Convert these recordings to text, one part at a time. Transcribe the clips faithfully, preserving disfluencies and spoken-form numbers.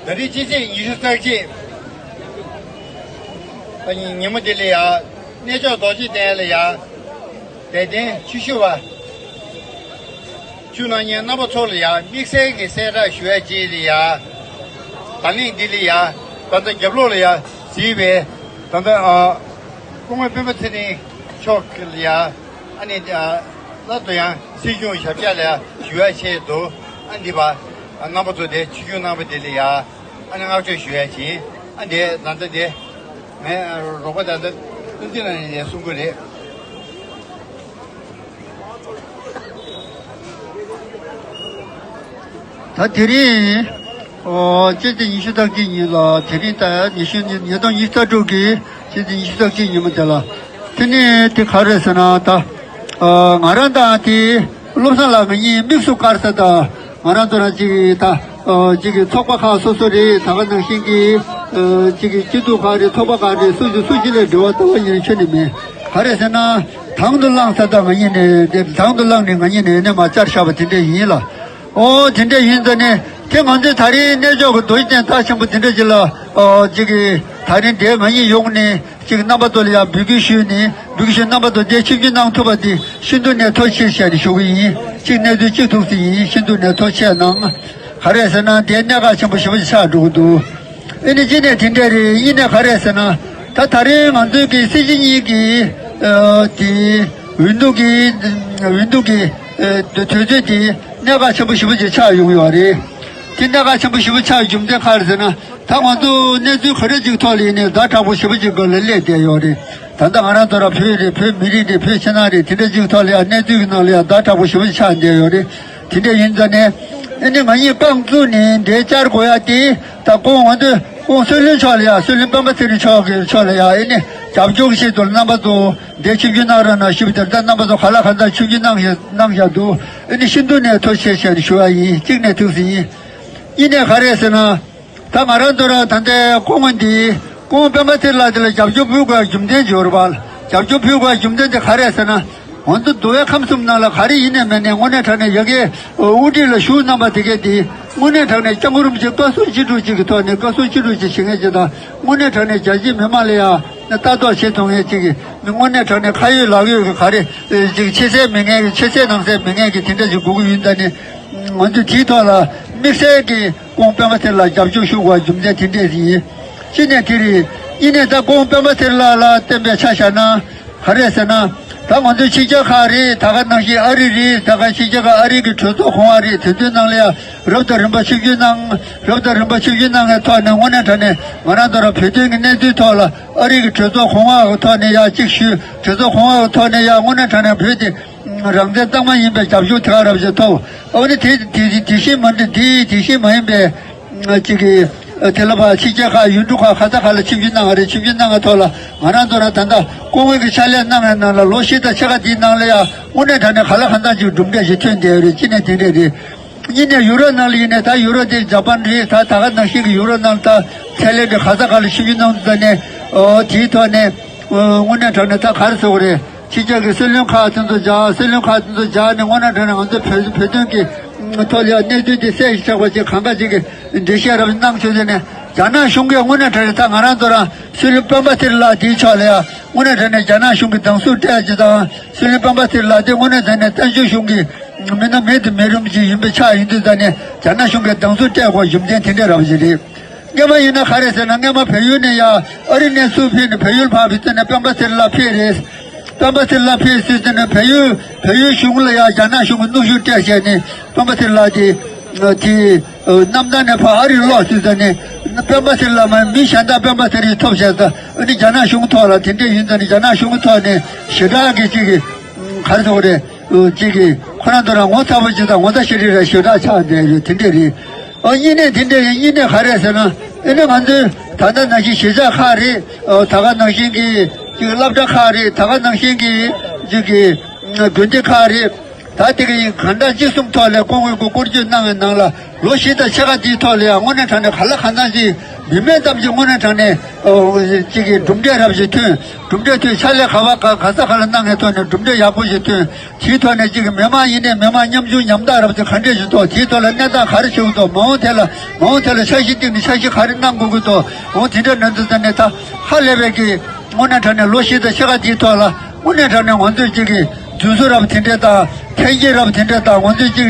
ད་རེས་སྤྱི་ཚེས་ཉི་ཤུ་རྩ་གཅིག་ཉིན་མོ་འདི་ལ་ཡ། གནས་མཆོག་རྡོ་རྗེ་གདན་ལ་ཡ། དད་ལྡན་ཆོས་ཞུ་བ། ཆོས་གནང་མཁན་རྣམ་པ་ཚོ་ལ་ཡ་དམིགས་བསལ་གྱི་གསལ་བསྒྲགས་ཞུ་ཡ་ཅིག་ལ་ཡ། བརྡ་ལན་འདི་ལ་ཡ། ད་ལྟ་རྒྱབ་ལོགས་ལ་ཡ་གཟིགས་པའི། ད་ལྟ་ཨ། སྐུ་ངོ་སྤེན་པ་ཚེ་རིང་མཆོག་ལ་ཡ། ཨ་ནི་ཨ། སླར་དུ་ཡང་སྲིད་སྐྱོང་ཞབས་བཀྱག་ལ་ཞུ་ཡ་ཆེད་དུ། ཨ་འདི་བ། རྣམ་པ་ཚོ་དེ་ཆིབས་བསྒྱུར་གནང་བ་དེ་ལ་ཡ། ཨ་ནི་བསྔགས་བརྗོད་ཞུ་ཡ་ཅིག་ཨ་འདི་ད་ལྟ་དེ། ངའི་རོགས་པ་ད་ལྟ་བསྟན་འཛིན་ལགས་ནས་གསུང་གི་རེད། ད་དེ་རིང་། ཨོ། སྤྱི་ཚེས་ཉི་ཤུ་རྩ་གཅིག་ཉིན་ལ། དེ་རིང་ད་ཉི་ཤུ་ཉིན། ཉིས་སྟོང་ཉི་ཤུ་རྩ་དྲུག་གི་སྤྱི་ཚེས་ཉི་ཤུ་རྩ་གཅིག་ཉིན་མོ་དེ་ལ། དེ་ནས་དེ་ག་རེ་ཟེར་ན་ད། ཨ། ང་རང་དང་དེ་བློ་བཟང་ལགས་ང་གཉིས་དམིགས་སུ་བཀར་ས་ད། ང་རང་ཚོ་རང་གཅིག་གི་ད། ཨ། གཅིག་གི་ཚོགས་པ་ཁག་སོ་སོ་རེད། ད་ག་ནང་བཞིན་གྱི། ཨ། གཅིག་གི་སྐྱིད་སྡུག་ཁག་རེད། ཚོགས་པ་ཁག་རེད། སུ་ཞིག་སུ་ཞིག་ལས་འབྲེལ་བ་ལྟ་བ་ཉིད་ནས་ཁྱོན་ནས་མེད། ག་རེ་ཟེར་ན། དང་དུ་བླངས་ས་ད་ང་གཉིས་ནས་དེ། དང་དུ་བླངས་ནས་ང་གཉིས་ནས་ནས་མ་བཅར་བཞག་པ་དེ་འདྲ་ཡིན་ལ། ཨོ། དེ་འདྲ་ཡིན་ཙང་ནས་དེ་ང་ཚོས་ད་རེས་གནས་མཆོག་གི་རྡོ་རྗེ་གདན་རྩ་ཆེན་པོ་དེ་འདྲ་ཞིག་ལ། ཨོ། གཅིག་གི་ད་རེས་འདིར་ང་གཉིས་ཡོང་ནས་གཅིག་རྣམ་པ་ཚོ་ལ་ཡང་འབོད་སྐུལ་ཞུས་ནས། འབོད་སྐུལ་ཞུས། རྣམ་པ་ཚོ་འདིར་ཆིབས་བསྒྱུར་གནང་ཐུབ་པ་འདི་ཤིན་ཏུ་ནས་ཐུགས་རྗེ་ཆེ་ཞེས་ཞུ་གི་ཡིན། གཅིག་གནས་ཚུལ་གཅིག་ཐུགས་སུ་ཡིན། ཤིན་ཏུ་ནས་ཐུགས་རྗེ་ཆེ་གནང་། ག་རེ་ཟེར་ན་འདིར་གནད་འགག་ཆེན་པོ་ཞེ་པོ་ཞིག་ཆགས་འགྲོ་གི་འདུག་ཨེ་ནི་གཅིག་ནས་དེ་འདྲ་རེད། གཉིས་ནས་ག་རེ་ཟེར་ན། ད་ད་རེས་ང་ཚོའི་གི་སྲིད་སྤྱི་གཉིས་ཀྱི། ཨ། དེ་འོས་བསྡུ་གི། འོས་བསྡུ་གི། ཨ། དུས་ཚོད་དེ་གནད་འགག་ཆེན་པོ་ཞེ་པོ་ཅིག་ཆགས་ཡོང་གི་ཡོད་རེད། དེ་གནད་འགག་ཆེན་པོ་ཞེ་པོ་ཆགས་རྒྱུ་མཚན་ག་རེ་ཟེར་ན། ད་ང་ཚོ་གནས་ཚུལ་ག་རེ་ཅིག་ཐོག་ལ་ཡིན་ནའི་ཛ་དྲག་པོ་ཞེ་པོ་ཅིག་སྒང་ལ་སླེབས་བསྡད་ཡོད་རེད། ད་ལྟ་ང་རང་ཚོ་ར་བོད་རེད། བོད་མི་རིགས་རེད། བོད་ཕྱི་ནང་རེད། དེ་འདྲ་ཅིག་ཐོག་ལ་ཡང་གནས་ཚུལ་གྱི་ནང་ལ་ཡང་ཛ་དྲག་པོ་ཞེ་པོ་ཅིག་ཆགས་བསྡད་ཡོད་རེད། དེ་འདྲ་ཡིན་ཙང་ནས། ཨེ་ནི་ང་གཉིས་རྐང་བཙུགས་ནས་འདིར་བཅར་དགོས་ཡ་དེ། ད་ཁོང་ང་ཚོས་ཁོང་བསོད་ནམས་མཆོག་ལ་ཡ། བསོད་ནམས་སྤེན་པ་ཚེ་རིང་མཆོག་གི་ཕྱོགས་ལ་ཡ། ཨེ་ནི་རྒྱབ་སྐྱོར་ཆེད་དུ་རྣམ་པ་ཚོ་འདིར་ཆིབས་བསྒྱུར་གནང་རོགས་གནང་ཞུས་པ་དེ། ད་རྣམ་པ་ཚོ་ག་ལ་གང་འཚམ་ཆིབས་བསྒྱུར་གནང་བཞག་གནང་བཞག་འདུག་ཨེ་ནི་ཤིན་ཏུ་ནས་ཐུགས་རྗེ་ཆེ་ཞེས་ཞུ་བ་ཡིན། གཅིག་ནས་ཐུགས་སུ་ཡིན། གཉིས་ནས་ག་རེ་ཟེར་ན། ད་ང་རང་ཚོ་ར་ད་ལྟའི་སྐུ་ངོ་འདི། སྐུ་ངོ་སྤེན་པ་ཚེ་རིང་ལགས་དེ་ལ་རྒྱབ་སྐྱོར་ཕུལ་དགོས་རྒྱུ་མཚན་ཅིག་ཡོད་རེད་པ། རྒྱབ་སྐྱོར་ཕུལ་དགོས་རྒྱུ་མཚན་དེ་ག་རེ་ཟེར་ན། ང་ཚོ་འདུལ་བའི་ཁམས་གསུམ་ནང་ལ་ག་རེ་ཡིན་ནའི་མིན་ནའི་དངོས་གནས་དྲང་གནས་ཡ་གིའི་དབུ་ཁྲིད་ལ་བཞུགས་གནང་བ་དེ་གས་དེ། དངོས་གནས་དྲང་གནས་སྐྱབས་མགོན་རིན་པོ་ཆེ་བཀའ་གསུང་ཅི་སྒྲུབ་ཅིག་གི་ཐོག་ནས། བཀའ་གསུང་ཅི་སྒྲུབ་ཅིག་བྱེད་མཁན་ཅིག་དང་། དངོས་གནས་དྲང་གནས་རྒྱ་ཆེའི་མི་མང་ལ་ཡང་ལྟ་རྟོག་བྱེད་ཐུབ་མཁན་ཅིག་གི། མི་དངོས་གནས་དྲང་གནས་ཁ་ཡོད་ལག་ཡོད་ཀྱི་ག་རེ་ཅིག་ཕྱི་གསལ་མེད་མཁན་གྱི། ཕྱི་གསལ་ནང་གསལ་མེད་མཁན་གྱི་དེ་འདྲ་ཅིག་དགོས་ཀྱི་ཡོད་ཙང་ནས། ང་ཚོས་དེའི་ཐོག་ལ་དམིགས་བསལ་གྱི་སྐུ་ངོ་སྤེན་པ་ཚེ་རིང་ལགས་རྒྱབ་སྐྱོར་ཞུ་དགོས་རྒྱུ་མཚན་དེ་འདྲས་ཡིན། གཅིག་ནས་དེ་རེད། གཉིས་ནས་ད་སྐུ་ངོ་སྤེན་པ་ཚེ་རིང་ལགས་ལ་བསྟན་པའི་ཆ་བཞག་ན། ག་རེ་ཟེར་ན། ད་ང་ཚོའི་ཕྱི་རྒྱལ་ཁག་རེད། ད་ག་ནང་བཞིན་ཨ་རི་རེད། ད་ག་ཕྱི་རྒྱལ་ཁག་ཨ་རི་གི་གྲོས་ཚོགས་གོང་འོག་རེད། དེ་ཚོའི་ནང་ལ་ཡང་རབ་དང་རིམ་པ་ཆིབས་བསྒྱུར་གནང་། རབ་དང་རིམ་པ་ཆིབས་བསྒྱུར་གནང་བའི་ཐོག་ནས། དངོས་གནས་དྲང་གནས་ང་རང་ཚོ་ར་བོད་དོན་གྱི་གནས་ཚུལ་ཐོག་ལ་ཨ་རི་གི་གྲོས་ཚོགས་གོང་འོག་གི་ཐོག་ནས་ཡང་གཅིག་ཞུས། གྲོས་ཚོགས་གོང་འོག་གི་ཐོག་ནས་ཡང་དངོས་གནས་དྲང་གནས་བོད་དེ་རང་བཙན་གཙང་མ་ཡིན་པའི་རྒྱབ་སྐྱོར་དེ་ག་རབ་ཅིག་ཐོབ། ཨ་ནི་དེ་དེ་དེ་བཞིན་མ་འདི་དེ་དེ་བཞིན་མ་ཡིན་པའི། ཅིག་གི། དེ་ལ་ཕར་ཕྱི་རྒྱལ་ཁག་ཡུལ་གྲུ་ཁག་ག་ས་ག་ལ་ཆིབས་བསྒྱུར་གནང་བ་རེད། ཆིབས་བསྒྱུར་གནང་བའི་ཐོག་ལ་ང་རང་ཚོ་ར་ད་ལྟ་སྐུ་ངོ་གི་ཕྱག་ལས་གནང་བའི་ནང་ལ་ལོ་བཞི་དང་ཕྱེད་ཀ་དེའི་ནང་ལ་ཡང་དངོས་གནས་དྲང་གནས་ག་ལ་གང་འཚམ་ཅིག་གྲུབ་འབྲས་ཤིག་ཐོན་བསྡད་ཡོད་རེད། གཅིག་ནས་དེ་འདྲས་རེད། གཉིས་ནས་ཡུ་རོབ་ནང་ལ་ཡིན་ནའི་ད་ཡུ་རོབ་དེ་ཇ་པན་རེད། ད་ད་ག་ནང་བཞིན་གྱི་ཡུ་རོབ་ནང་ལ་ད་ཐའི་ལེན་ཌི་ག་ས་ག་ལ་ཆིབས་བསྒྱུར་གནང་དུས་ད་ནས། ཨོ། དེའི་ཐོག་ནས། ཨོ། དངོས་གནས་དྲང་གནས་ད་ག་རེ་ཟེར་དགོས་རེད། ཕྱི་རྒྱལ་གྱི་སྲིད་བློན་ཁག་དེ་ཚོ་བཞག་སྲིད་བློན་ཁག་དེ་ཚོ་བཞག་ནས་དངོས་གནས་དྲང་གནས་ང་ཚོའི་བོད་བོད་དོན་གྱི་ཐོག་ལ་ཡང་གནས་ཚུལ་དེ་གསལ་ཞིང་ཆགས་པ་ཅིག་གང་ག་ཅིག་གི་འགྲེལ་བཤད་རབ་གནང་ཆོག་ཟེར་ནས། རྒྱ་ནག་གཞུང་གིས་དངོས་གནས་དྲང་གནས་ད་ང་རང་ཚོ་རང་སྲིད་བློན་སྤེན་པ་ཚེ་རིང་ལགས་དེའི་ཕྱོགས་ལ་ཡང་དངོས་གནས་དྲང་གནས་རྒྱ་ནག་གཞུང་གིས་སྡང་ཟུག་སྤྲད་ཅིག་དང་། སྲིད་བློན་སྤེན་པ་ཚེ་རིང་ལགས་དེ་དངོས་གནས་དྲང་གནས་བཙན་བྱོལ་གཞུང་གི་མི་སྣ་མེད་དུ་མི་རུང་ཅིག་ཡིན་པའི་ཆ་ཡིན་དུས་ད་ནས་རྒྱ་ནག་གཞུང་གིས་སྡང་ཟུག་སྤྲད་དགོས་རྒྱུ་མཚན་དེ་འདྲ་རབ་ཅིག་རེད། སྔོན་མ་ཡིན་ན་ག་རེ་ཟེར་ན། སྔོན་མ་བལ་ཡུལ་ནས་ཡ་ཨ་རི་ནས་སུ་ཕེབས་ནས་བལ་ཡུལ་ཕར་ཕེབས་ཙམ་ནས་སྤེན་པ་ཚེ་རིང་ལགས་ཕེབས་རེད། སྤེན་པ་ཚེ་རིང་ལགས་ཕེབས་ཟེར་ཙམ་ནས་བལ་ཡུལ་བལ་ཡུལ་གཞུང་ལ་ཡ་རྒྱ་ནག་གཞུང་གིས་གནོན་ཤུགས་སྤྲད་བྱས་ནས་སྤེན་པ་ཚེ་རིང་ལགས་དེ་དེ་གནམ་ཐང་ནས་ཕར་ཨ་རི་ལོག་ཟེར་ཙམ་ནས། སྤེན་པ་ཚེ་རིང་ལགས་མ་མི་གཞན་དག་སྤེན་པ་ཚེ་རིང་ཐོབ་བྱས་ཙང་། ཨ་ནི་རྒྱ་ནག་གཞུང་ཐོག་ལ་དེ་འདྲས་ཡིན་ཙང་ནས་རྒྱ་ནག་གཞུང་ཐོག་ནས་ཞེ་དྲག་གི་ཅིག་གི་ག་རེ་ཟེར་དགོས་རེད། ཅིག་གིས་ཁོ་རང་ཚོ་རང་ངོ་ཚ་པོ་ཅིག་དང་ངོ་ཚ་ཤེས་རིག་རང་ཞེ་དྲག་ཆགས་བསྡད་ཡོད། དེ་འདྲས་རེད། ཨ། གཉིས་ནས་དེ་འདྲས་རེད། གཉིས་ནས་ག་རེ་ཟེར་ན། ཨེ་ནི་ང་ཚོའི་ད་ལྟ་ནང་བཞིན་གཞིས་ཆགས་ཁག་རེད། ཨ། ད་ག་ནང་བཞིན་གྱི་ཅིག་སློབ་གྲྭ་ཁག་རེད། ད་ག་ནང་བཞིན་གྱི་ཅིག་གི་དགོན་སྡེ་ཁག་རེད། ད་དེ་ག་ཡིན་གང་དྲག་ཅིག་གསུམ་ཐོག་ལ་སྐུ་ངོ་གི་སྐོར་སྐྱོད་གནང་བའི་ནང་ལ་ལོ་བཞི་དང་ཕྱེད་ཀ་དེའི་ཐོག་ལ་ཡང་དངོས་གནས་དྲང་གནས་ག་ལ་གང་འཚམ་ཅིག་ མི་མེད་ཙམ་གྱི་དངོས་གནས་དྲང་གནས་ཨོ་གཅིག་གི་གྲུབ་འབྲས་རབ་ཞིག་ཐོན། གྲུབ་འབྲས་ཐོན། ཕྱག་ལས་ག་བ་ག་ག་ས་ག་ལ་གནང་ངེས་ཐོག་ནས་གྲུབ་འབྲས་ཡག་པོ་ཞིག་ཐོན། དེའི་ཐོག་ནས་གཅིག་གི་མི་མང་ཡིན་ནའི་མི་མང་མཉམ་ཞུགས་ཉམ་ཐག་རབ་དེ་ག་འདྲས་ཞིག་འདུག་དེའི་ཐོག་ལ་གནས་སྟངས་ག་རེ་བྱུང་འདུག་མ་འོངས་དེ་ལ་མ་འོངས་དེ་ལ་འཆར་གཞི་བཏིང་ནས་འཆར་གཞི་ག་རེ་གནང་དགོས་ཀྱི་འདུག་འོ་དེ་འདྲ་གནས་ཚུལ་ཙམ་ནས་ད་ཧ་ལས་པའི་གི་དངོས་གནས་དྲང་གནས་ལོ་བཞི་དང་ཕྱེད་ཀ་དེའི་ཐོག་ལ་དངོས་གནས་དྲང་གནས་ང་ཚོས་གཅིག་གི་རྫུན་བཟོ་རབ་དེ་འདྲས་དང་། འཐེན་འཁྱེར་རབ་དེ་འདྲས་དང་། ང་ཚོས་གཅིག་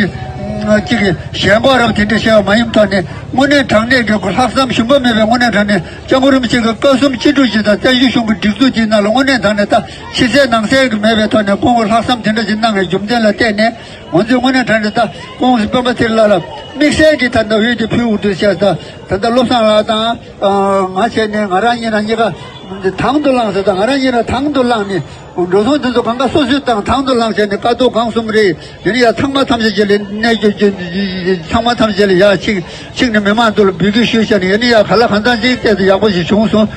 གཅིག་གི་ཞེན་ཁོག་རབ་དེ་འདྲས་བཤད་པ་མ་ཡིན་ཐོག་ནས་དངོས་གནས་དྲང་གནས་ཀྱི་ལྷག་བསམ་ཞུམ་པ་མེད་པའི་དངོས་གནས་དྲང་གནས་སྐྱབས་མགོན་རིན་པོ་ཆེ་གི་བཀའ་གསུམ་སྤྱི་སྒྲུབ་ཅིག་དང་བཙན་བྱོལ་གཞུང་གི་སྒྲིག་འཛུགས་ཀྱི་ནང་ལ་དངོས་གནས་དྲང་གནས་ད་ཕྱི་གསལ་ནང་གསལ་གྱི་མེད་པའི་ཐོག་ནས་སྐུ་ངོ་ལྷག་བསམ་དེ་འདྲ་ཞིག་གནང་བའི་རྒྱུ་མཚན་ལ་བརྟེན་ནས་ང་ཚོས་དངོས་གནས་དྲང་གནས་ད་སྐུ་ངོ་སྤེན་པ་ཚེ་རིང་ལགས་ལ་དམིགས་བསལ་གྱི་ད་ལྟ་འོས་དེ་ཕུལ་འོས་དུ་བཤད་ད་ད་ལྟ་བློ་བཟང་ལགས་དང་། ང་བྱས་ནས་ང་རང་གཉིས་རང་གཉིས་ཀ་དང་དུ་བླངས་ཟེར་ད་ང་རང་གཉིས་རང་དང་དུ་བླངས་ནས་འགྲོ་སོང་དེ་ཚོ་གང་ག་སོ་སོའི་དང་དང་དུ་བླངས་བྱས་ནས་ཀ་ཏོ་གང་གསུམ་རེད། ཡིན་ན་ཡང་ཚང་མ་ཐམས་ཅད་ཀྱི་ལས་གནས་ཀྱི་ཚང་མ་ཐམས་ཅད་ལ་ཡ་ཆིག་ཆིག་ནས་མི་མང་ཚོ་ལ་འབོད་སྐུལ་ཞུས་བྱས་ནས་ཡིན་ན་ཡང་ག་ལ་གང་འཚམ་ཅིག་བལྟས་ཏེ་ཡག་པོ་ཞིག་བྱུང་སོང་།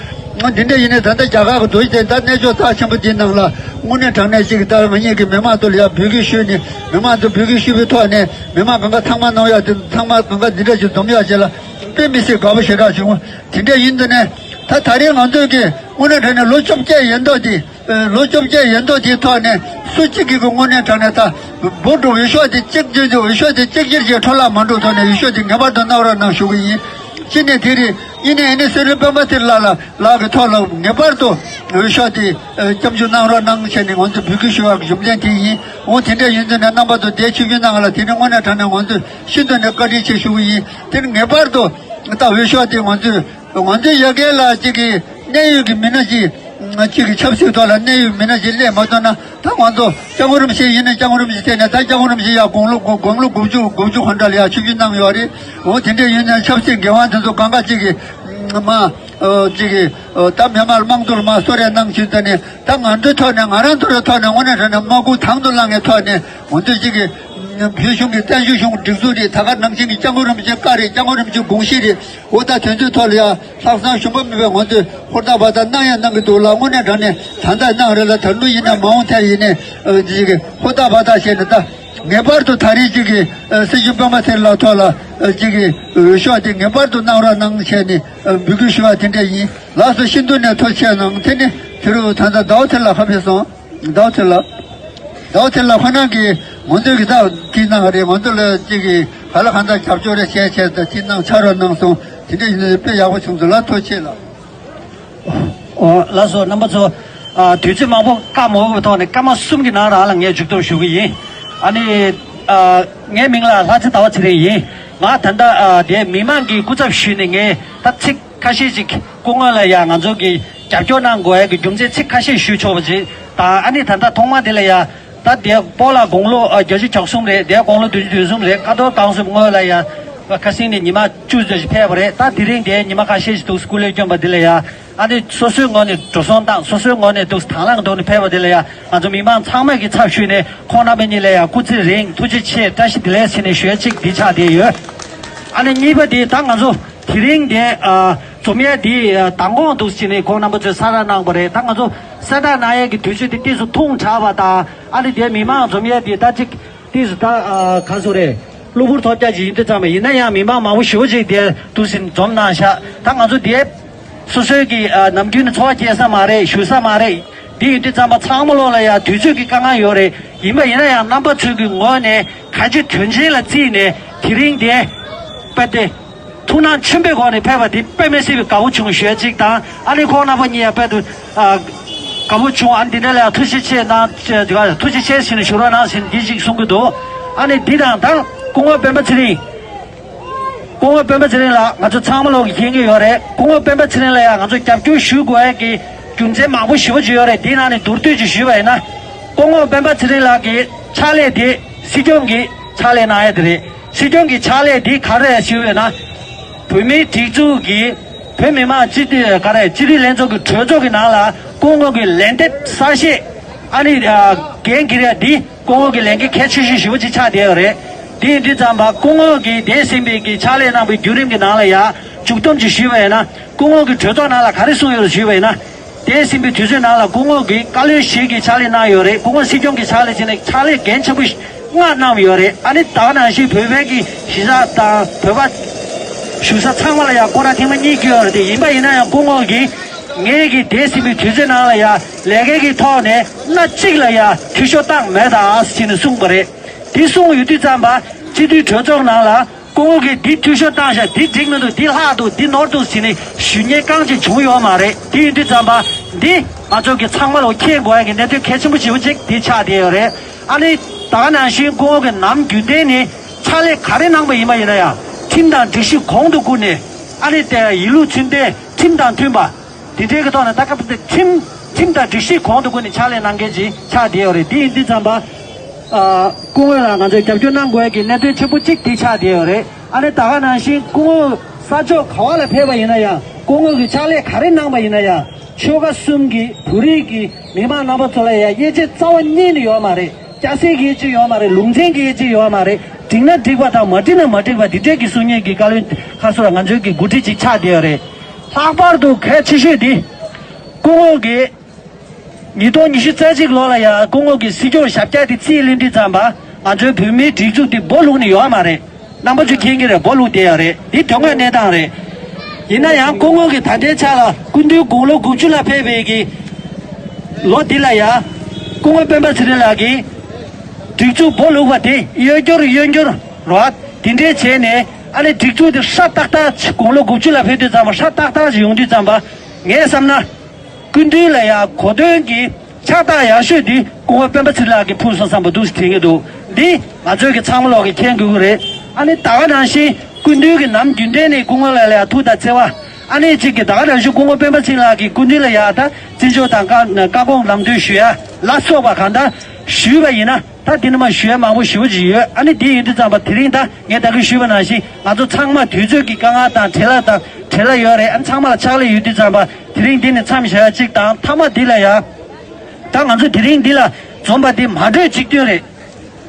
འདི་འདྲ་ཡིན་ནས་ད་ལྟ་རྒྱ་གར་གྱི་དོལ་རྒྱལ་ད་གནས་མཆོག་རྩ་ཆེན་པོ་འདིའི་ནང་ལ་དངོས་གནས་དྲང་གནས་ཅིག་ད་ང་གཉིས་ཀྱི་མི་མང་ཚོ་ལ་ཡ་འབོད་སྐུལ་ཞུས་ནས་མི་མང་ཚོ་འབོད་སྐུལ་ཞུས་པའི་ཐོག་ནས་མི་མང་གང་ག་ཚང་མ་གནང་ཡག་དེ་ཚང་མ་གང་ག་འདི་འདྲ་ཞིག་འཛོམས་ཡག་བྱས་ལ་དཔེ་མི་སྲིད་དགའ་པོ་ཞེ་དྲག་བྱུང་། དེ་འདྲ་ཡིན་དུས་ནས་ད་ད་རེས་ང་ཚོས་ཀྱི་དངོས་གནས་དྲང་གནས་ལོ་བཅོ་བརྒྱད་ཡན་ཐོག་དེ་ལོ་བཅོ་བརྒྱད་ཡན་ཐོག་དེའི་ཐོག་ནས་སུ་གཅིག་གིས་ཀྱི་དངོས་གནས་དྲང་གནས་ད་འབོད་སྒྲོག་འོས་ཤོག་དེ་གཅིག་གྱུར་གྱི་འོས་ཤོག་དེ་གཅིག་གྱུར་གྱི་འཕྲོ་བརླག་མ་འགྲོ་ཐོག་ནས་འོས་ཤོག་དེ་ངེས་པར་དུ་གནང་རོགས་གནང་ཞུ་གི་ཡིན། གཅིག་ནས་དེ་རེད། གཉིས་ནས་ཨ་ནི་སེ་ར་སྤེན་པ་ཚེ་རིང་ལགས་ལ་ལག་གི་ཐོག་ལ་ངེས་པར་དུ་འོས་ཤོག་དེ་སྐྱབས་འཇུག་གནང་རོགས་གནང་བྱས་ནས་ང་ཚོ་འབོད་སྐུལ་ཞུ་བར་གྱི་རྒྱུ་མཚན་དེ་ཡིན། འོ་དེ་འདྲ་ཡིན་ཚེ་ནས་རྣམ་པ་ཚོ་དེ་ཆིབས་བསྒྱུར་གནང་ལ་དེ་ནི་དངོས་གནས་དྲང་གནས་ང་ཚོས་ཤིན་ཏུ་ནས་བཀའ་དྲིན་ཆེ་ཞུ་གི་ཡིན། དེ་ནི་ངེས་པར་དུ་ད་འོས་ཤོག་དེ་ང་ཚོས་ང་ཚོའི་ཡ་གི་ལ་གཅིག་གི་གནད་ཡོད་ཀྱི་མི་སྣ་གཅིག་གཅིག་གི་ཆབ་སྲིད་ཐོག་ལ་གནད་ཡོད་མི་སྣ་གཅིག་སླེབས་མ་ཐུབ་ན་ད་ང་ཚོ་སྐྱབས་མགོན་རིན་པོ་ཆེ་ཡིན་ན་སྐྱབས་མགོན་རིན་པོ་ཆེ་བལྟས་ནས་ད་སྐྱབས་མགོན་རིན་པོ་ཆེ་ཡ་དགུང་ལོ་དགུང་ལོ་དགུ་བཅུ་དགུ་བཅུ་གོང་འདྲ་ལ་ཡ་ཆིབས་བསྒྱུར་གནང་ཡོད་རེད། འོ་དེ་འདྲ་ཡིན་ན་ཆབ་སྲིད་འགན་དབང་དེ་ཚོ་གང་ག་གཅིག་གི་མ་གཅིག་གི་ད་མི་མང་དམངས་གཙོ་ལ་མ་གསོལ་རས་གནང་བཞིན་ད་ནས་ད་ང་ཚོའི་ཐོག་ནས་ང་རང་ཚོའི་ཐོག་ནས་དངོས་གནས་དྲང་གནས་དམག་འཁུར་དང་དུ་བླངས་ངེས་ཐོག་ནས་ང་ཚོས་གཅིག་གི་བོད་གཞུང་གི་བཙན་བྱོལ་གཞུང་གི་སྒྲིག་འཛུགས་རེད། ད་ག་ནང་བཞིན་གྱི་སྐྱབས་མགོན་རིན་པོ་ཆེ་བཀའ་རེད། སྐྱབས་མགོན་རིན་པོ་ཆེ་དགོངས་གཞི་རེད། འོ་ད་དོན་ཚོའི་ཐོག་ལ་ཡང་ལྷག་བསམ་ཞུམ་པ་མེད་པའི་ང་ཚོས་ཧུར་ཐག་བར་ཐག་གནང་ཡང་གནང་གི་འདུག་ལ་དངོས་གནས་དྲང་གནས་ད་ལྟ་གནང་རེད་ལ་ད་ལོ་ཡིན་ན་མ་འོངས་ཐད་ཡིན་ནས་ཨ་ཅིག་གི་ཧུར་ཐག་བར་ཐག་བྱས་ནས་ད་ངེས་པར་དུ་ད་རེས་ཅིག་གི་ཨ་སྲིད་སྐྱོང་སྤེན་པ་ཚེ་རིང་ལགས་ཐོག་ལ་ཨ་ཅིག་གི་འོས་ཤོག་དེ་ངེས་པར་དུ་གནང་རོགས་གནང་བྱས་ནས་ཨ་འབོད་སྐུལ་ཞུ་བ་དེ་འདྲ་ཡིན། ལགས་སོ། ཤིན་ཏུ་ནས་ཐུགས་རྗེ་གནང་། དེ་ནི་དེ་རུ་ད་ལྟ་ཟླ་བ་ཚེ་ལགས་ཁ་ཕེབས་སོང་། ཟླ་བ་ཚེ་ལགས། ཟླ་བ་ཚེ་ལགས་ཁོ་རང་གིས་ང་ཚོའི་གི་ད་དེ་གནང་རེད། ང་ཚོ་ལ་གཅིག་གི་ག་ལ་གང་ལྟར་རྒྱབ་སྐྱོར་རེ་བྱས་བྱས་ད་དེ་གནང་ཕྱག་རོགས་གནང་སོང་། དེ་འདྲ་ཡིན་ན་དཔེ་ཡག་པོ་བྱུང་སོང་ལ། ཐུགས་རྗེ་ཆེ་ལགས། ཨོ་ལགས་སོ། རྣམ་པ་ཚོ། ཨ་དུས་ཚོད་མང་པོ་བཀག་མ་དགོས་པའི་ཐོག་ནས་སྐར་མ་གསུམ་གྱི་ནང་རང་ལ་ངས་མཇུག་སྡོམ་ཞུ་གི་ཡིན། ཨ་ནི་ཨ་ངའི་མིང་ལ་ལྷ་རྩེ་ཟླ་བ་ཚེ་རིང་ཡིན། ང་ད་ལྟ་ཨ་དེ་མི་མང་གི་སྐུ་ཚབ་ཞུས་ནས་ངས་ད་ཚིག་ཁ་ཤས་ཅིག་སྐུ་ངོ་ལ་ཡ་ང་ཚོ་གི་རྒྱབ་སྐྱོར་གནང་དགོས་ཡ་གི་རྒྱུ་མཚན་ཚིག་ཁ་ཤས་ཞུ་ཆོག་པ་ཅིག་དང་། ཨ་ནི་ད་ལྟ་ཐོག་མ་དེ་ལ་ཡ་ད་དེ་སྤོ་ལགས་དགུང་ལོ་ཨ་བརྒྱད་ཅུ་གྱ་གསུམ་རེད། དེ་དགུང་ལོ་བདུན་ཅུ་དོན་གསུམ་རེད། ཀ་ཐོག་གང་གསུམ་སྔོན་ལ་ཡ་ཁ་སང་ནས་ཉི་མ་བཅུ་ཙམ་ཞིག་ཕེབས་པ་རེད། ད་དེ་རིང་དེ་ཉི་མ་ཁ་ཤས་ཤིག་འདུག་སྐུ་ལས་བསྐྱོན་པ་དེ་ལ་ཡ་ཨ་ནི་སོ་སོའི་ངོས་ནས་འགྲོ་སོང་བཏང་། སོ་སོའི་ངོས་ནས་འདུག་དང་བླངས་ཐོག་ནས་ཕེབས་པ་དེ་ལ་ཡ་ང་ཚོ་མི་མང་ཚང་མས་ཀྱི་ཚབ་ཞུས་ནས་ཁོང་རྣམ་པ་གཉིས་ལ་ཡ་སྐུ་ཚེ་རིང་། ཐུགས་རྗེ་ཆེ། བཀྲ་ཤིས་བདེ་ལེགས་ཟེར་ནས་ཞུ་ཡ་གཅིག་འདི་ཆགས་བསྡད་ཡོད། ཨ་ནི་གཉིས་པ་དེ་ད་ང་ཚོ་དེ་རིང་དེ་ཨ་འཛོམས་ཡ་དེ་ཨ་མདང་དགོང་འདུག་ཟེར་ནས་ཁོང་རྣམ་པ་ཚོས་གསལ་བསྒྲགས་གནང་པ་རེད། ད་ང་ཚོ་གསལ་བསྒྲགས་གནང་ཡས་ཀྱི་དུས་ཚོད་དེ་ཏོག་ཙམ་ཐུང་དྲགས་པ་དང་། ཨ་ནི་དེ་མི་མང་འཛོམས་ཡས་དེ་ད་ཅིག་ཏོག་ཙམ་ད་ཨ་ག་ཚོད་རེད། གློ་བུར་ཐོལ་རྒྱག་ཅིག་ཡིན་དུས་ཙམ་པ་ཡིན་ན་ཡང་མི་མང་མང་པོ་ཞེ་པོ་ཅིག་དེ་འདུག་ཟེར་འཛོམས་གནང་ཤག་ད་ང་ཚོ་དེ་སོ་སོའི་གི་ཨ་ནམ་རྒྱུན་ནས་འཚོ་བ་སྐྱེལ་ས་མ་རེད། བཞུགས་ས་མ་རེད། དེ་ཡིན་དུས་ཙམ་པ་ཚང་མ་ལོག་ལ་ཡང་དུས་ཚོད་ཀྱི་དཀའ་ངལ་ ཡོད་རེད། ཡིན་པ་ཡིན་ན་ཡང་རྣམ་པ་ཚོའི་གི་ངོས་ནས་གལ་ཆེ་དོན་ཆེན་ལ་བརྩིས་ནས་དེ་རིང་དེ་དཔེ་དེ་ཐུགས་སྣང་ཆེན་པོའི་སྒོ་ནས་ཕེབས་པ་དེ་དཔེ་མི་སྲིད་པའི་དགའ་པོ་བྱུང་ཞུ་ཡ་གཅིག་དང་། ཨ་ནི་ཁོང་རྣམ་པ་གཉིས་ཡང་དཔེ་དུ་ཨ་དགའ་པོ་བྱུང་། ཨ་ནི་འདི་འདྲ་ལ་ཡང་ཐུགས་རྗེ་ཆེ་གནང་། ཐུགས་རྗེ་ཆེ་ཟེར་ནས་ཞུ་རོགས་གནང་ཟེར་ནས་འདི་གཅིག་གསུང་གི་འདུག་ཨ་ནི་འདི་དང་ད་སྐུ་ངོ་སྤེན་པ་ཚེ་རིང་། སྐུ་ངོ་སྤེན་པ་ཚེ་རིང་ལགས་ང་ཚོ་ཚང་མ་ལོག་གིས་མཁྱེན་གྱི་ཡོད་རེད། སྐུ་ངོ་སྤེན་པ་ཚེ་རིང་ལགས་ཡང་ང་ཚོ་རྒྱབ་སྐྱོར་ཞུ་དགོས་ཡས་ཀྱི་རྒྱུ་མཚན་མང་པོ་ཞེ་པོ་ཅིག་ཡོད་རེད། དེའི་ནང་ནས་མདོར་བསྡུས་ཅིག་ཞུས་པ་ཡིན་ན། སྐུ་ངོ་སྤེན་པ་ཚེ་རིང་ལགས་ཀྱི་ཕྱག་ལས་དེ་སྲིད་སྐྱོང་གི་ཕྱག་ལས་གནང་ཡས་དེ་རེད། སྲིད་སྐྱོང་གི་ཕྱག་ལས་དེ་ག་རེ་རེད་ཞུས་པ་ཡིན་ན། བོད་མིའི་སྒྲིག་འཛུགས་ཀྱི་བོད་མི་མང་སྤྱི་འཐུས་ག་རེ་སྤྱི་འཐུས་ལྷན་ཚོགས་ཀྱི་གྲོས་ཚོགས་ཀྱི་ནང་ལ་སྐུ་ངོ་གི་ལན་འདེབས་གསལ་བཤད་ཨ་ནི་འགན་འཁྱེར་ཡ་འདི་སྐུ་ངོ་གི་ལས་འགན་གལ་ཆེ་ཤོས་ཞེ་པོ་ཅིག་ཆགས་བསྡད་ཡོད་རེད། དེ་ཡིན་དུས་ཙམ་པ་སྐུ་ངོ་གིས་འདས་ཟིན་པའི་གི་ཕྱག་ལས་གནང་པའི་བརྒྱུད་རིམ་གྱི་ནང་ལ་ཡ་མཇུག་སྡོམ་ཅིག་ཞུས་པ་ཡིན་ན། སྐུ་ངོ་གིས་གྲོས་ཚོགས་ནང་ལ་ག་རེ་གསུངས་ཡོད་རེད་ཞུས་པ་ཡིན་ན། འདས་ཟིན་པའི་དུས་ཚོད་ནང་ལ་སྐུ་ངོ་གིས་བཀའ་བློན་བཞི་གི་ཕྱག་ལས་གནང་ཡོད་རེད། སྐུ་ངོ་སྲིད་སྐྱོང་གི་ཕྱག་ལས་བྱས་ནས་ཕྱག་ལས་གལ་ཆེན་པོ་ལྔ་གནང་ཡོད་རེད། ཨ་ནི་ད་ག་ནང་བཞིན་བོད་པའི་གི་གཞིས་ཆགས་དང་བོད་པ་ བཞུགས་ས་ཚང་མ་ལ་ཡང་སྐོར་ར་ཐེངས་མ་གཉིས་བསྐྱོད་ཡོད་རེད་དེ། ཡིན་པ་ཡིན་ན་ཡང་སྐུ་ངོ་གིས་ངེད་ཀྱི་འདས་ཟིན་པའི་དུས་ཚོད་ནང་ལ་ཡང་ལས་ཀའི་གི་ཐོག་ནས་སྣ་གཅིག་ལ་ཡང་འཐུས་ཤོར་བཏང་མེད་ད་ཟེར་ནས་གསུངས་པ་རེད། དེ་གསུངས་ཡོད་དུས་ཙམ་པ་སྤྱི་འཐུས་གྲོས་ཚོགས་ནང་ལ་སྐུ་ངོ་གིས་འདི་འཐུས་ཤོར་བཏང་ཤག་འདི་འགྲིག་མི་འདུག་འདི་ལྷག་འདུག་འདི་ནོར་འདུག་ཟེར་ནས་ཞུ་མཁན་རྐང་གཅིག་བྱུང་ཡོད་མ་རེད། དེ་ཡིན་དུས་ཙམ་པ་འདི་ང་ཚོ་གི་ཚང་མ་ལ་མཁྱེན་དགོས་ཡ་གི་གནད་དོན་གལ་ཆེན་པོ་ཞེ་པོ་ཅིག་འདི་ཆགས་བསྡད་ཡོད་རེད། ཨ་ནི་ད་ག་ནང་བཞིན་སྐུ་ངོ་གི་ནམ་རྒྱུན་ལྡན་ནས་ཕྱག་ལས་ག་རེ་གནང་པ་ཡིན་པ་ཡིན་ན་ཡང་ཁྲིམས་དང་སྒྲིག་གཞི་གོང་དུ་བཀུར་ནས་ཨ་ནི་དེ་ཡིན་ལུགས་ཚུལ་ལྡན་ཁྲིམས་དང་མཐུན་པ། དེ་འདྲའི་གི་ཐོག་ནས་ད་སྐབས་དེ་ཁྲིམས་ཁྲིམས་དང་སྒྲིག་གཞི་གོང་དུ་བཀུར་ནས་ཕྱག་ལས་གནང་མཁན་ཅིག་ཆགས་བསྡད་ཡོད་རེད། དེ་ཡིན་དུས་ཙམ་པ། ཨ། སྐུ་ངོ་ལ་ང་ཚོས་རྒྱབ་སྐྱོར་གནང་དགོས་ཀྱི་གནད་དོན་ཆེན་པོ་གཅིག་དེ་ཆགས་བསྡད་ཡོད་རེད། ཨ་ནི་ད་ག་ནང་བཞིན་སྐུ་ངོ་ས་ཕྱོགས་ག་བ་ལ་ཕེབས་པ་ཡིན་ན་ཡང་སྐུ་ངོ་གི་ཕྱག་ལས་ག་རེ་གནང་པ་ཡིན་ན་ཡང་ཆོལ་ཁ་གསུམ་གྱི་བོད་རིགས་ཀྱི་མི་མང་རྣམ་པ་ཚོ་ལ་ཡང་དབྱེ་འབྱེད་རྩ་བ་ཉིད་ནས་ཡོད་མ་རེད། སྐྱ་སེར་གྱི་དབྱེ་འབྱེད་ཡོད་མ་རེད། ལུང་ཚན་གྱི་དབྱེ་འབྱེད་ཡོད་མ་རེད། འགྲིག་ན་འགྲིག་པ་དང་མ་འགྲིག་ན་མ་འགྲིག་པ་འདི་འདྲས་ཀྱི་གསུང་མཁན་གྱི་བཀའ་བློན་ཁ་སོ་ལ་ང་ཚོའི་གི་འགོ་ཁྲིད་ཅིག་ཆགས་བསྡད་ཡོད་རེད། ལྷག་པར་དུ་གལ་ཆེ་ཤོས་འདི་སྐུ་ངོ་གིས་ཉིས་སྟོང་ཉི་ཤུ་རྩ་གཅིག་ལོ་ལ་ཡང་སྐུ་ངོ་གི་སྲིད་སྐྱོང་ཞབས་བཀྱག་དེ་རྩིས་ལེན་དུས་ཙམ་པ་ང་ཚོའི་བོད་མིའི་སྒྲིག་འཛུགས་དེ་སྦོ་ལུག་ནས་ཡོད་མ་རེད། རྣམ་པ་ཚོས་མཁྱེན་གྱི་རེད། སྦོ་ལུག་བསྡད་ཡོད་རེད། འདི་དོན་དངོས་གནས་སྟངས་རེད། ཡིན་ན་ཡང་སྐུ་ངོ་གིས་ད་ལྟའི་ཆ་ལ་སྐུ་མདུན་དགུང་ལོ་དགུ་བཅུ་ལ་ཕེབས་པའི་གི་ལོ་འདི་ལ་ཡང་སྐུ་ངོ་སྤེན་པ་ཚེ་རིང་ལགས་ཀྱིས་སྒྲིག་འཛུགས་སྦོ་ལུག་པ་དེ་གཡོ་སྒྱུར་གཡོ་སྒྱུར་རོགས་དེ་འདྲས་བྱས་ནས་ཨ་ནི་སྒྲིག་འཛུགས་དེ་ཧྲ་ཏག་ཏག་དགུང་ལོ་དགུ་བཅུ་ལ་ཕེབས་དུས་ཙམ་པ་ཧྲ་ཏག་ཏག་ཅིག་ཡོང་དུས་ཙམ་པ་ངས་བསམ་ན། སྐུ་མདུན་ལ་ཡང་གོ་སྟོན་གྱི་ཕྱག་རྟགས་ཡག་ཤོས་འདི་སྐུ་ངོ་སྤེན་པ་ཚེ་རིང་ལགས་ཀྱིས་ཕུལ་སོང་བསམ་པ་འདུག་དྲན་གྱི་འདུག་འདི་ང་ཚོས་ཀྱི་ཚང་མ་ལོག་གི་མཁྱེན་དགོས་ཀྱི་རེད། ཨ་ནི་ད་ག་ནང་བཞིན་སྐུ་མདུན་གྱི་ནམ་རྒྱུན་ལྡན་ནས་སྐུ་ངོ་ལ་ལ་ཡང་ཐུགས་དང་བརྩེ་བ། ཨ་ནི་གཅིག་གི་ད་ག་ནང་བཞིན་སྐུ་ངོ་སྤེན་པ་ཚེ་རིང་ལགས་ཀྱིས་སྐུ་མདུན་ལ་ཡང་ད་བརྩི་འཇོག་དང་བཀའ་བཀའ་དགོངས་ལམ་སྟོན་ཞུ་ཡ་ལ་སོགས་པ་གང་ལྟར་ཞུས་པ་ཡིན་ན། ད་འདི་ནི་མ་ཞུ་ཡ་མང་པོ་ཞེ་པོ་ཅིག་ཡོད། ཨ་ནི་འདི་ཡིན་དུས་ཙམ་པ་དེ་རིང་ད་ངས་ད་གིན་ཞུས་པ་ནང་བཞིན་ང་ཚོ་ཚང་མ་དུས་ཚོད་ཀྱི་དཀའ་ངལ་དང་བྲེལ་བ་དང་བྲེལ་བ་ཡོད་རེད། ཨ་ནི་ཚང་མ་ལ་ཕྱག་ལས་ཡོད་དུས་ཙམ་པ་དེ་རིང་འདི་ནས་མཚམས་བཞག་ཡ་གཅིག་དང་། མཐའ་མ་འདི་ལ་ཡ་ད་ང་ཚོ་དེ་རིང་འདི་ལ་འཛོམས་པ་འདི་མ་གྲོས་གཅིག་མཐུན་རེད།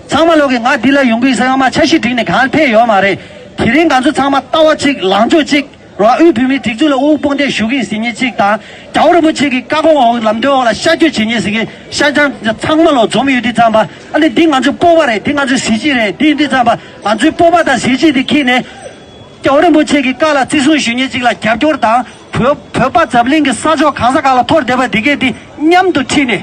ཚང་མ་ལོག་གི་ང་འདི་ལ་ཡོང་གི་ཡིན་ཟེར་ཡང་མ་འཆར་གཞི་བསྒྲིགས་ནས་གང་ཕེབས་ཡོད་མ་རེད། དེ་རིང་ང་ཚོ་ཚང་མ་ལྟ་བ་གཅིག་ལངས་ཕྱོགས་གཅིག་རོགས་དབུས་བོད་མིའི་སྒྲིག་འཛུགས་ལ་དབུ་དཔུང་འདེགས་ཞུ་གི་ཡིན་ཟེར་མཁན་གཅིག་དང་། རྒྱལ་བ་རིན་པོ་ཆེ་གི་བཀའ་དགོངས་འོག་ལམ་སྟོན་འོག་ལ་ཤར་བསྐྱོད་བྱེད་མཁན་ཟེར་མཁན་ཤར་བྱང་ཚང་མ་ལོག་འཛོམས་ཡོད་དུས་ཙམ་པ། ཨ་ནི་འདི་ང་ཚོའི་སྤོབས་པ་རེད། འདི་ང་ཚོའི་གཟི་བརྗིད་རེད། འདི་ཡིན་དུས་ཙམ་པ་ང་ཚོའི་སྤོབས་པ་དང་གཟི་བརྗིད་འདི་འཁྱེར་ནས་རྒྱལ་བ་རིན་པོ་ཆེ་གི་བཀའ་ལ་བརྩི་སྲུང་ཞུ་མཁན་གཅིག་ལ་རྒྱབ་སྐྱོར་དང་། བོད་བོད་པ་འཛམ་གླིང་གི་ས་ཕྱོགས་གང་ས་གང་ལ་འཐོར་བསྡད་པ་འདི་གས་འདི་མཉམ་དུ་ཁྲིད་ནས་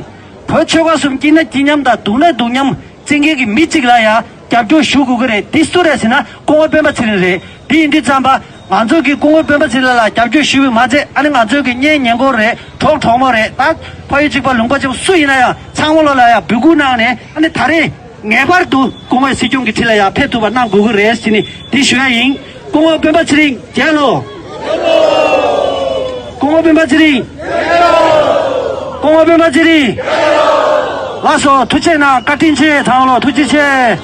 བོད་ཆོལ་ཁ་གསུམ་སྐྱིད་ན་སྐྱིད་མཉམ་དང་སྡུག་ན་སྡུག་མཉམ། བཙན་གྱི་མི་གཅིག་ལ་ཡང་རྒྱབ་སྐྱོར་ཞུ་དགོས་ཀྱི་རེད། འདི་སུ་རེད་ཟེར་ན་སྐུ་ངོ་སྤེན་པ་ཚེ་རིང་རེད། འདི་ཡིན་དུས་ཙམ་པ་ང་ཚོ་གིས་སྐུ་ངོ་སྤེན་པ་ཚེ་རིང་ལ་རྒྱབ་སྐྱོར་ཞུས་པས་མ་ཚད། ཨ་ནི་ང་ཚོ་གི་གཉེན་ཉེ་འཁོར་རེད། གྲོགས་གྲོགས་མོ་རེད། ད་ཕ་ཡུལ་གཅིག་པ་ལུང་པ་གཅིག་པ་སུ་ཡིན་ན་ཡང་ཚང་མ་ལོ་ལ་ཡང་འབོད་སྐུལ་གནང་ནས། ཨ་ནི་ད་རེས་ངེས་པར་དུ་སྐུ་ངོ་སྲིད་སྐྱོང་གི་ཁྲི་ལ་ཡང་ཕེབས་ཐུབ་པ་གནང་དགོས་ཀྱི་རེད་ཟེར་ནས་འདི་ཞུ་ཡ་ཡིན། སྐུ་ངོ་སྤེན་པ་ཚེ་རིང་རྒྱལ་ལོ། སྐུ་ངོ་སྤེན་པ་ཚེ་རིང་། སྐུ་ངོ་སྤེན་པ་ཚེ་རིང་། ལགས་སོ། ཐུགས་རྗེ་གནང་། བཀའ་དྲིན་ཆེ། ཚང་ལོ་ཐུགས་རྗེ་ཆེ།